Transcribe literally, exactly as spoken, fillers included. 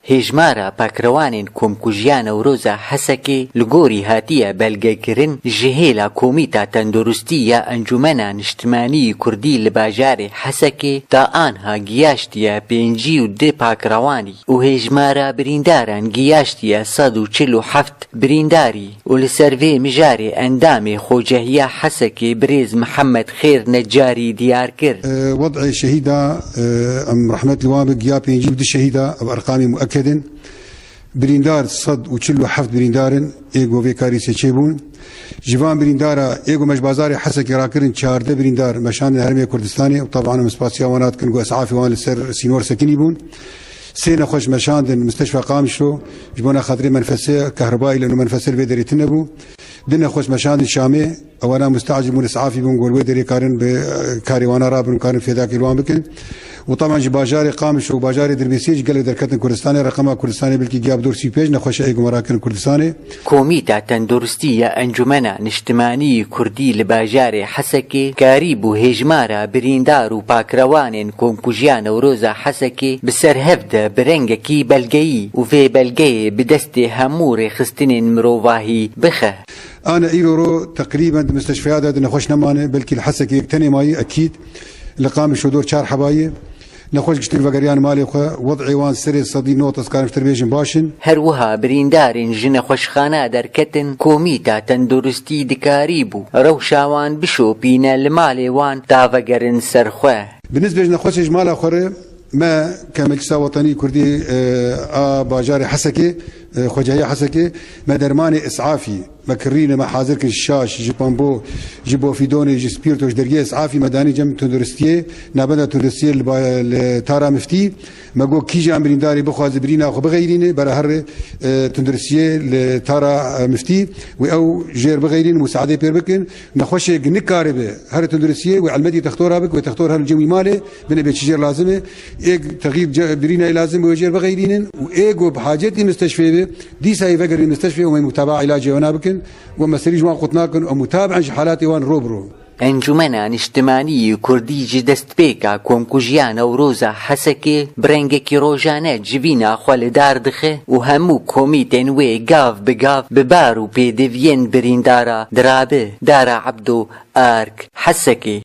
Hêjmara pakrewanên komkujiya Newroza Hesekê li gorî hatiye belgekirin ji hêla Komîta Tenduristî ya Encûmena Niştimanî Kurdî li bajarê Hesekê ta anha giyaştiye pêncî û du pakrewanî û hêjmara birîndaran giyaştiye sed û çil û heft birîndarî û li ser vê mijarê endamê Xocehiya Hesekê birêz Mihemed Xêr Necarî diyar kir. E, wed'ê şehîda, e, em rehmet li wan bin, giya pêncî û du şehîda, ev erqamê mueked in. Birîndar sed û çil û heft birîndar in, ê ku vê karî seçê bûn. Ji van birîndara ê ku me ji bazarê Hesekê rakirin, çardeh birîndar meşandin herêmê Kurdistanê û teban em spasiya wan dikin ku esafê wan li ser sînor sekinî bûn. Sê nexweş meşandin Misteşfa Qamişlo, ji bona xatirê menfesê, kehrebayî li menfesê li vê derê tune bû. Du nexweş meşandin Şamê, ewana mustacil bûn, esafî bûn, ku li wê derê karin bi, e, karê wana rabin û karin fêdakê li wan bikin. Û teban ji bajarê Qamişlo û bajarê Dirbêsiyê jî gelek derketin Kurdistanê, reqema Kurdistanê belkî giya bi dor sî û pênc nexweşa ê ku me rakirin Kurdistanê. Komîta Tenduristî ya Encûmena Niştimanî Kurdî li bajarê Hesekê karîbû hêjmara birîndar û pakrewanên Komkujiya Newroza Hesekê bi ser hev de bi rengekî belgeyî û vê belgeyê bi destê hemû rêxistinên mirovahî bixe. Ana îro ro teqrîben di mistişfeya de di nexweş nemane, belkî li Hesekê yek tenê mayî, ekîd li Qamişlo dor çar hebayî. Nexweş giştir vegeriyan malê xwe, wed'ê wan serê sedî nod ez karim ji te bêjim baş in. Her wiha birîndarên ji nexweşxana derketin, komîta tenduristî dikarîbû rewşa wan bişopîne li malê wan ta vegerin ser xwe. Bi nisbê ji nexweşê ji mala xwe re me ke Meclisa Wetanî Kurdî, e, a bajarê Hesekê, e, Xwecehiya Hesekê, me dermanê isafî, me kirîne, me hazir kir şaş, ji pambo, ji bofîdonê, ji spîrto, ji dergiyê isafî me danî cem tunduristiyê, navenda tunduristiyê li ba-, li Tara Miftî. Me got kîjan birîndarî bixwaze birîna xwe bixeyrîne, bera herê, e, tunduristiyê li Tara, e, Miftî, wê ew jêr bixeyrîn, musaadê pêr bikin. Nexweşê nikaribe herê tunduristiyê, wê elmetî textora bik, wê textor her cem wî malê, binê bê çi jêr lazim e. Ê texîr ce-, birînayê lazim, wê jêr bixeyrînin û ê ku bi hacetî misteşfê be, dîsa yê vegerîn misteşfê û me mutaba îlacê wana bikin. Û me serî ji wan qut nakin û mutabi'en ji halatê wan ro bi ro. Encûmena Niştimanî Kurdî ji destpêka komkujiya Newroza Hesekê bi rengekî rojane civîna xwe li dar dixe û hemû komîtên wê gav bi gav bi bar û pêdiviyên birîndara dirabe. Dara Ebdo, Ark, Hesekê.